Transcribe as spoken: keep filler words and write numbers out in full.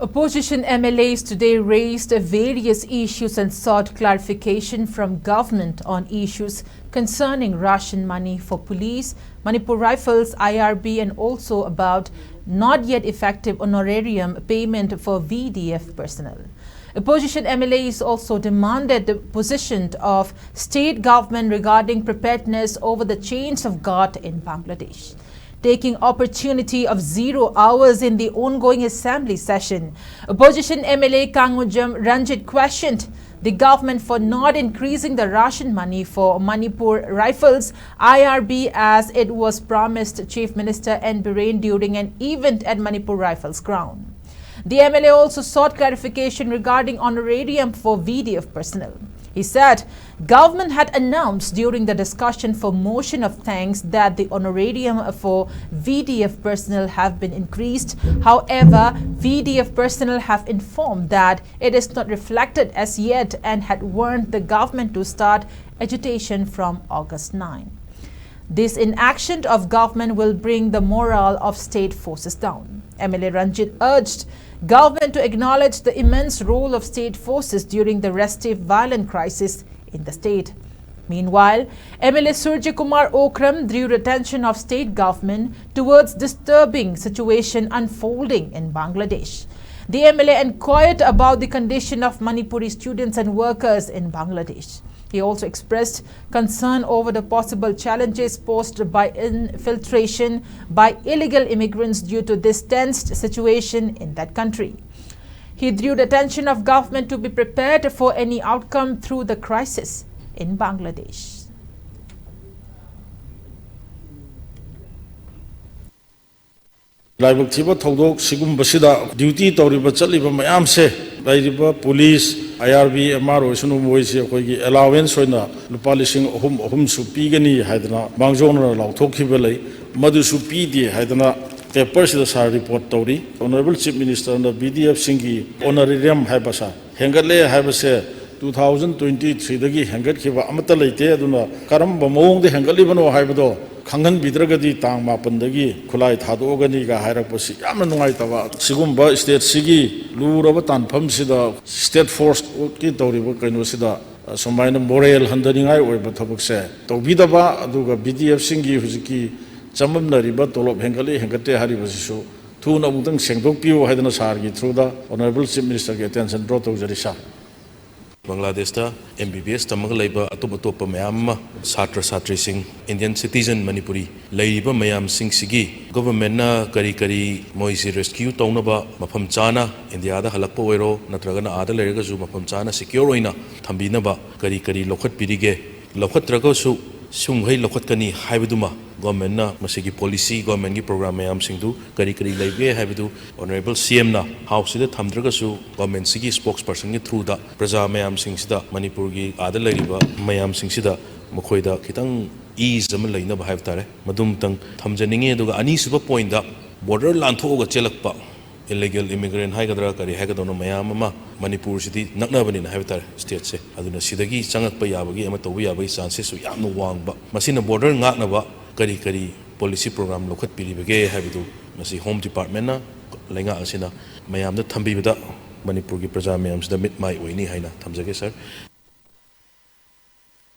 Opposition M L As today raised various issues and sought clarification from government on issues concerning ration money for police, Manipur Rifles, I R B, and also about not yet effective honorarium payment for V D F personnel. Opposition M L As also demanded the position of state government regarding preparedness over the chains of guard in Bangladesh. Taking opportunity of zero hours in the ongoing assembly session, opposition M L A Kangujam Ranjit questioned the government for not increasing the ration money for Manipur Rifles, I R B, as it was promised Chief Minister N Biren during an event at Manipur Rifles ground. The M L A also sought clarification regarding honorarium for V D F personnel. He said government had announced during the discussion for motion of thanks that the honorarium for V D F personnel have been increased. However, V D F personnel have informed that it is not reflected as yet and had warned the government to start agitation from August nine. This inaction of government will bring the morale of state forces down. M L A Ranjit urged government to acknowledge the immense role of state forces during the restive violent crisis in the state. Meanwhile, M L A Surjya Kumar Okram drew attention of state government towards disturbing situation unfolding in Bangladesh. The M L A inquired about the condition of Manipuri students and workers in Bangladesh. He also expressed concern over the possible challenges posed by infiltration by illegal immigrants due to this tensed situation in that country. He drew the attention of government to be prepared for any outcome through the crisis in Bangladesh. ꯂꯥꯏꯕꯛ ꯊꯤꯕ ꯊꯧꯗꯣꯛ ꯁꯤꯒꯨꯝꯕꯁꯤꯗ duty ꯇꯧꯔꯤꯕ ꯆꯠꯂꯤꯕ ꯃꯌꯥꯝꯁꯦ, ꯂꯩꯔꯤꯕ police, ꯑꯥꯏ R B, M R ꯑꯣꯏꯁꯅꯨ, ꯃꯣꯏꯁꯦ ꯑꯩꯈꯣꯏꯒꯤ ꯑꯦꯂꯥꯋꯦꯟꯁ ꯑꯣꯏꯅ ꯂꯨꯄꯥ ꯂꯤꯁꯤꯡ ꯑꯍꯨꯝ, ꯑꯍꯨꯝꯁꯨ ꯄꯤꯒꯅꯤ ꯍꯥꯏꯗꯅ ꯃꯥꯡꯖꯧꯅꯅ ꯂꯥꯎꯊꯣꯛꯈꯤꯕ ꯂꯩ꯫ ꯃꯗꯨꯁꯨ ꯄꯤꯗꯦ ꯍꯥꯏꯗꯅ ꯄꯦꯄꯔꯁꯤꯗ ꯁꯥꯔ ꯔꯤꯄꯣꯔꯠ ꯇꯧꯔꯤ꯫ ꯑꯣꯅꯔꯦꯕꯜ ꯆꯤꯐ ꯃꯤꯅꯤꯁꯇꯔꯅ ꯕꯤ ꯗꯤ ꯑꯦꯐꯁꯤꯡꯒꯤ ꯑꯣꯅꯔꯦꯔꯤꯌꯝ ꯍꯥꯏꯕ ꯁꯥꯔ ꯍꯦꯟꯒꯠꯂꯦ ꯍꯥꯏꯕꯁꯦ ꯇꯨ ꯊꯥꯎꯖꯟ ꯇ꯭ꯋꯦꯟꯇꯤ ꯊ꯭ꯔꯤꯗꯒꯤ ꯍꯦꯟꯒꯠꯈꯤꯕ ꯑꯃꯠꯇ ꯂꯩꯇꯦ꯫ ꯑꯗꯨꯅ ꯀꯔꯝꯕ ꯃꯑꯣꯡꯗ ꯍꯦꯟꯒꯠꯂꯤꯕꯅꯣ ꯍꯥꯏꯕꯗꯣ ꯈꯪꯍꯟꯕꯤꯗ꯭ꯔꯒꯗꯤ ꯇꯥꯡ ꯃꯥꯄꯟꯗꯒꯤ ꯈꯨꯠꯂꯥꯏ ꯊꯥꯗꯣꯛꯑꯒꯅꯤꯒ ꯍꯥꯏꯔꯛꯄꯁꯤ ꯌꯥꯝꯅ ꯅꯨꯡꯉꯥꯏꯇꯕ꯫ ꯁꯤꯒꯨꯝꯕ stateꯁꯤꯒꯤ ꯂꯨꯔꯕ ꯇꯥꯟꯐꯝꯁꯤꯗ state forceꯀꯤ ꯇꯧꯔꯤꯕ ꯀꯩꯅꯣꯁꯤꯗ ꯁꯨꯃꯥꯏꯅ moral ꯍꯟꯊꯅꯤꯡꯉꯥꯏ ꯑꯣꯏꯕ ꯊꯕꯛꯁꯦ ꯇꯧꯕꯤꯗꯕ, ꯑꯗꯨꯒ BDFꯁꯤꯡꯒꯤ ꯍꯧꯖꯤꯛꯀꯤ ꯆꯃꯝꯅꯔꯤꯕ ꯇꯣꯂꯣꯞ ꯍꯦꯟꯒꯠꯂꯤ ꯍꯦꯟꯒꯠꯇꯦ ꯍꯥꯏꯔꯤꯕꯁꯤꯁꯨ ꯊꯨꯅ ꯑꯃꯨꯛꯇꯪ ꯁꯦꯡꯗꯣꯛꯄꯤꯌꯨ ꯍꯥꯏꯗꯅ sirꯒꯤ throughꯗ Honourable Chief Ministerꯒꯤ attention draw ꯇꯧꯖꯔꯤ, sir꯫ ꯕꯪꯒ꯭ꯂꯥꯗꯦꯁꯇ MBBS ꯇꯝꯃꯒ ꯂꯩꯕ ꯑꯇꯣꯞ ꯑꯇꯣꯞꯄ ꯃꯌꯥꯝ ꯑꯃ, ꯁꯥꯇ꯭ꯔ ꯁꯥꯇ꯭ꯔꯤꯁꯤꯡ, Indian citizen ꯃꯅꯤꯄꯨꯔꯤ ꯂꯩꯔꯤꯕ ꯃꯌꯥꯝꯁꯤꯡꯁꯤꯒꯤ governmentꯅ ꯀꯔꯤ ꯀꯔꯤ ꯃꯣꯏꯁꯤ rescue ꯇꯧꯅꯕ, ꯃꯐꯝ ꯆꯥꯅ ꯏꯟꯗꯤꯌꯥꯗ ꯍꯜꯂꯛꯄ ꯑꯣꯏꯔꯣ, ꯅꯠꯇ꯭ꯔꯒꯅ ꯑꯥꯗ ꯂꯩꯔꯒꯁꯨ ꯃꯐꯝ ꯆꯥꯅ secure ꯑꯣꯏꯅ ꯊꯝꯕꯤꯅꯕ ꯀꯔꯤ ꯀꯔꯤ ꯂꯧꯈꯠꯄꯤꯔꯤꯒꯦ? ꯂꯧꯈꯠꯇ꯭ꯔꯒꯁꯨ ꯁꯨꯝꯈꯩ ꯂꯧꯈꯠꯀꯅꯤ ꯍꯥꯏꯕꯗꯨꯃ governmentꯅ ꯃꯁꯤꯒꯤ policy, governmentꯀꯤ program ꯃꯌꯥꯝꯁꯤꯡꯗꯨ ꯀꯔꯤ ꯀꯔꯤ ꯂꯩꯕꯒꯦ ꯍꯥꯏꯕꯗꯨ Honourable CMꯅ Houseꯁꯤꯗ ꯊꯝꯗ꯭ꯔꯒꯁꯨ governmentꯁꯤꯒꯤ spokespersonꯒꯤ throughꯗ ꯄ꯭ꯔꯖꯥ ꯃꯌꯥꯝꯁꯤꯡꯁꯤꯗ, ꯃꯅꯤꯄꯨꯔꯒꯤ ꯑꯥꯗ ꯂꯩꯔꯤꯕ ꯃꯌꯥꯝꯁꯤꯡꯁꯤꯗ ꯃꯈꯣꯏꯗ ꯈꯤꯇꯪ ease ꯑꯃ ꯂꯩꯅꯕ ꯍꯥꯏꯕ ꯇꯥꯔꯦ, ꯃꯗꯨꯃꯇꯪ ꯊꯝꯖꯅꯤꯡꯉꯤ꯫ ꯑꯗꯨꯒ ꯑꯅꯤꯁꯨꯕ pointꯇ border ꯂꯥꯟꯊꯣꯛꯑꯒ ꯆꯦꯜꯂꯛꯄ illegal immigrant ꯍꯥꯏꯒꯗ꯭ꯔꯥ ꯀꯔꯤ ꯍꯥꯏꯒꯗꯧꯅꯣ ꯃꯌꯥꯝ ꯑꯃ, ꯃꯅꯤꯄꯨꯔꯁꯤꯗꯤ ꯅꯛꯅꯕꯅꯤꯅ ꯍꯥꯏꯕ ꯇꯥꯔꯦ stateꯁꯦ, ꯑꯗꯨꯅ ꯁꯤꯗꯒꯤ ꯆꯪꯉꯛꯄ ꯌꯥꯕꯒꯤ ꯑꯃ ꯇꯧꯕ ꯌꯥꯕꯒꯤ chances ꯁꯨ ꯌꯥꯝꯅ ꯋꯥꯡꯕ꯫ ꯃꯁꯤꯅ border ꯉꯥꯛꯅꯕ ꯀꯔꯤ ꯀꯔꯤ policy program ꯂꯧꯈꯠꯄꯤꯔꯤꯕꯒꯦ ꯍꯥꯏꯕꯗꯨ ꯃꯁꯤ Home Departmentꯅ, ꯂꯩꯉꯥꯛ ꯑꯁꯤꯅ ꯃꯌꯥꯝꯗ ꯊꯝꯕꯤꯕꯗ ꯃꯅꯤꯄꯨꯔꯒꯤ ꯄ꯭ꯔꯖꯥ ꯃꯌꯥꯝꯁꯤꯗ ꯃꯤꯠ ꯃꯥꯏ ꯑꯣꯏꯅꯤ ꯍꯥꯏꯅ ꯊꯝꯖꯒꯦ, sir꯫